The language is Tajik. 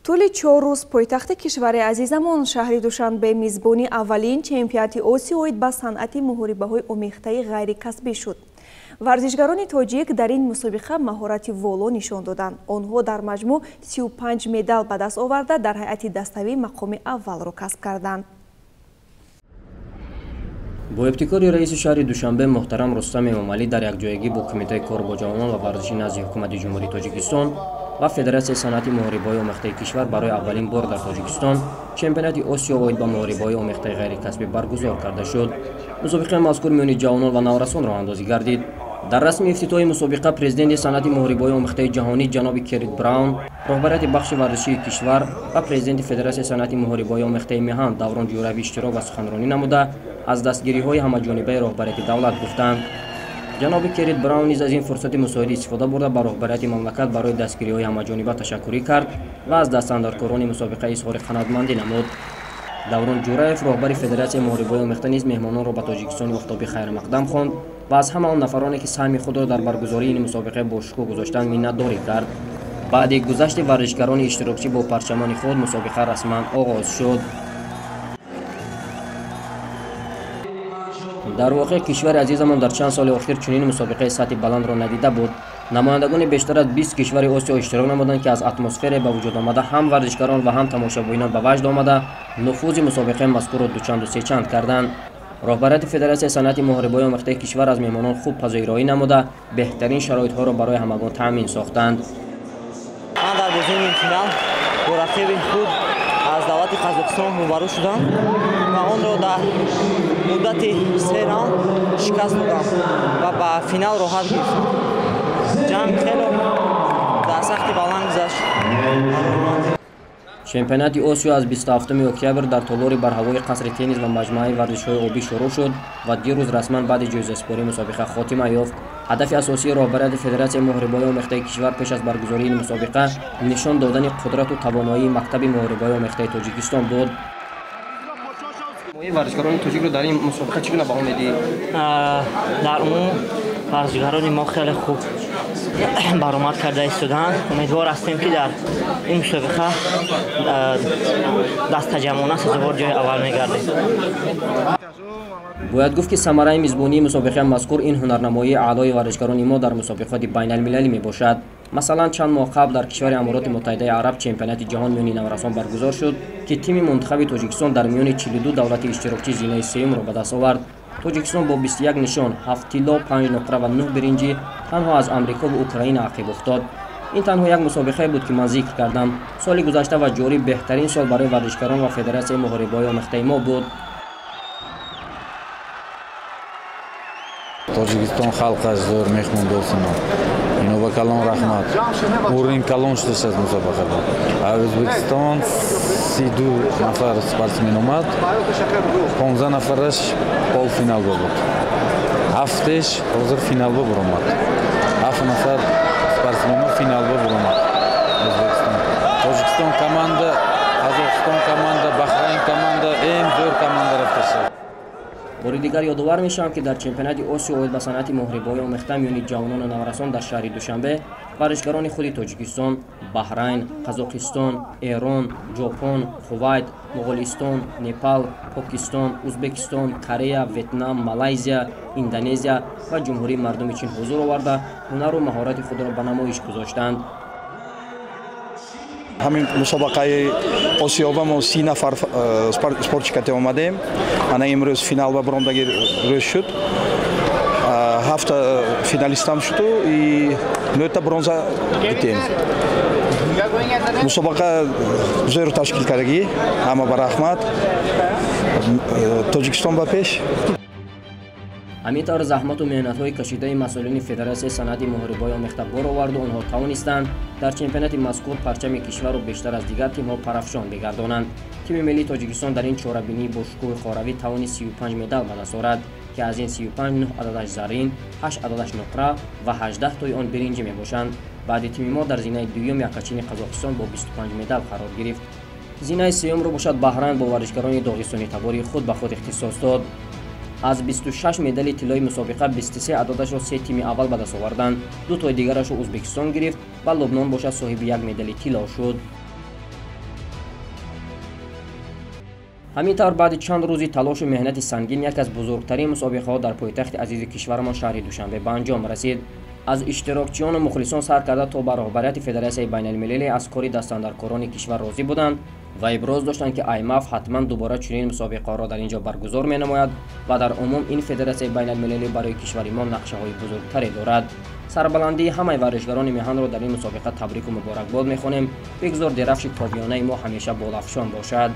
Тӯли 4 рӯз пойтахти кишвари азизамон шаҳри Душанбе мизбони аввалин чемпионати Осиё оид ба санъати муҳорибаҳои омехтаи ғайрикасбӣ шуд. Варзишгарони тоҷик дар ин мусобиқа маҳорати воло нишон доданд. Онҳо дар маҷмӯъ 35 медал ба даст оварда, дар ҳайати даставӣ мақоми аввалро касб карданд. Бо ибтикори раиси шаҳри Душанбе муҳтарам Рустам Эмомалӣ дар якҷоягӣ бо Кумитаи кор бо ҷавонон ва варзиши назди Ҳукумати Ҷумҳурии Тоҷикистон ва Федератсияи санъати муҳорибаҳои омехтаи кишвар барои аввалин бор дар Тоҷикистон чемпионати Осиё оид ба муҳорибаҳои омехтаи ғайрикасбӣ баргузор карда шуд. Мусобиқаи мазкур миёни ҷавонон ва наврасон роҳандозӣ гардид. Дар расми ифтитоҳи мусобиқа президенти санъати муҳорибаҳои омехтаи ҷаҳонӣ ҷаноби Керит Браун, роҳбарияти бахши варзишии кишвар ва президенти Федератсияи санъати муҳорибаҳои омехтаи меҳан Даврон Ҷӯраев иштирок ва суханронӣ намуда, аз дастгириҳои ҳамаҷонибаи роҳбарияти давлат гуфтанд. Ҷаноби Керит Браун низ аз ин фурсати мусоид истифода бурда, ба роҳбарияти мамлакат барои дастгириҳои ҳамаҷониба ташаккурӣ кард ва аз дастандаркорони мусобиқа изҳори қаноатмандӣ намуд. Даврон Ҷӯраев, роҳбари Федератсияи муҳорибаҳои омехта низ меҳмононро ба Тоҷикистони офтобӣ хайрмақдам хонд ва аз ҳама он нафароне, ки саҳми худро дар баргузории ин мусобиқа бошукӯҳ гузоштанд, миннатдорӣ кард. Баъди гузашти варзишгарони иштирокчӣ бо парчамони худ мусобиқа расман оғоз шуд. Дар воқеъ кишвари азизамон дар чанд соли охир чунин мусобиқаи сатҳи баландро надида буд. Намояндагони бештар аз 20 кишвари Осиё иштирок намуданд, ки аз атмосфере ба вуҷуд омада ҳам варзишгарон ва ҳам тамошобинон ба ваҷд омада, нуфузи мусобиқаи мазкурро дучанду сечанд карданд. Роҳбарияти Федератсияи санъати муҳорибаҳои омехтаи кишвар аз меҳмонон хуб пазироӣ намуда, беҳтарин шароитҳоро барои ҳамагон таъмин сохтанд. Ман дар бозии нимфинал бо рақиби худ аз давлати Қазоқистон рӯбарӯ шудам ва онро дар муддати 3 раунд шикаст додам ва ба финал роҳат гирифтам. Ҷанг хело дар сахти баланд гузашт. Чемпионати Осиё аз 27 октябр дар толори барҳавои қасри теннис ва маҷмӯаи варзишҳои обӣ шурӯъ шуд ва дирӯз расман баъди ҷоизасупории мусобиқа хотима ёфт. Ҳадафи асосии роҳбарияти Федератсияи муҳорибаҳои омехтаи кишвар пеш аз баргузории ин мусобиқа нишон додани қудрату тавоноии мактаби муҳорибаҳои омехтаи Тоҷикистон буд. Варзишгарони тоҷикро дар ин мусобиқа чӣ гуна баҳо медиҳӣ? Дар умум варзишгарони мо хеле хуб баромад карда истоданд. Умедвор ҳастем, ки дар ин мусобиқа дастаҷамъона сазовор ҷои аввал мегардем. Бояд гуфт, ки самараи мизбонии мусобиқаи мазкур ин ҳунарнамоии аълои варзишгарони мо дар мусобиқоти байналмилалӣ мебошад. Масалан, чанд моҳ қабл дар кишвари Амороти Муттаҳидаи Араб чемпионати ҷаҳон миёни наврасон баргузор шуд, ки тими мунтахаби Тоҷикистон дар миёни 42 давлати иштирокчӣ зинаи сеюмро ба даст овард. Тоҷикистон бо 21 нишон, 7 тилло, 5 нуқра ва 9 биринҷӣ танҳо аз Амрико ва Украина ақиб уфтод. Ин танҳо як мусобиқае буд, ки ман зикр кардам. Соли гузашта ва ҷорӣ беҳтарин сол барои варзишгарон ва Федератсияи муҳорибаҳои омехтаи мо буд. Тоҷикистон халқаш зӯр меҳмондорсино. Ино ба калон раҳмат. Уровень калон шудааст мусобиқада. Аз Ӯзбекистон 32 нафар спортсмен омад, 15 нафараш полуфинал буд. Ҳафтеш ҳозир финал баромад. 7 нафар спортсмено финал баромад. Ӯзбекистон. Тоҷикистон команда, Қазоқистон команда, Баҳрайн команда, эн зӯр команда рафтааст. Бори дигар ёдовар мешавам, ки дар чемпионати Осиё оид ба санъати муҳорибаҳои омехта миёни ҷавонону наврасон дар шаҳри Душанбе варзишгарони худи Тоҷикистон, Баҳрайн, Қазоқистон, Эрон, Ҷопон, Кувайт, Моғолистон, Непал, Покистон, Ӯзбекистон, Корея, Ветнам, Малайзия, Индонезия ва Ҷумҳурии мардуми Чин ҳузур оварда, ҳунару маҳорати худро ба намоиш гузоштанд. Ҳамин мусобиқаи Осиёба мо 30 нафар спортчикате омадем. Ана имрӯз финал ба баромадаги рӯз шуд. 7 финалистам шуду и 9 бронза гирифтем. Мусобиқа зӯр ташкил кардагӣ, ҳама ба раҳмат. Тоҷикистон ба пеш. Ҳамин тавр заҳмату меҳнатҳои кашидаи масъулини Федератсияи санъати муҳорибаҳои омехта бор оварду онҳо тавонистанд дар чемпионати мазкур парчами кишварро бештар аз дигар тимҳо парафшон бигардонанд. Тими миллии Тоҷикистон дар ин чорабинии бошукӯҳи хоравӣ тавонист 35 медал ба даст орад, ки аз ин 35 9 ададаш заррин, 8 ададаш нуқра ва 18 тои он биринҷӣ мебошанд. Баъди тими мо дар зинаи дуюм яккачини Қазоқистон бо 25 медал қарор гирифт. Зинаи сеюмро бошад Баҳрайн бо варзишгарони доғистони табори худ ба худ ихтисос дод. Аз 26 медали тиллои мусобиқа 23 ададашро се тими аввал ба даст оварданд. Ду тои дигарашро Ӯзбекистон гирифт ва Лубнон бошад соҳиби як медали тилло шуд. Ҳамин тавр, баъди чанд рӯзи талошу меҳнати сангин як аз бузургтарин мусобиқаҳо дар пойтахти азизи кишварамон, шаҳри Душанбе, ба анҷом расид. Аз иштирокчиёну мухлисон сар карда то ба роҳбарияти федератсияи байналмилалӣ аз кори дастандаркорони кишвар розӣ буданд ва иброз доштанд, ки аймаф ҳатман дубора чунин мусобиқаҳоро дар ин ҷо баргузор менамояд ва дар умум ин федератсияи байналмилалӣ барои кишвари мо нақшаҳои бузургтаре дорад. Сарбаландии ҳамаи варзишгарони меҳанро дар ин мусобиқа табрику муборакбод мехонем. Бигзор дерафши ковиёнаи мо ҳамеша болафшон бошад.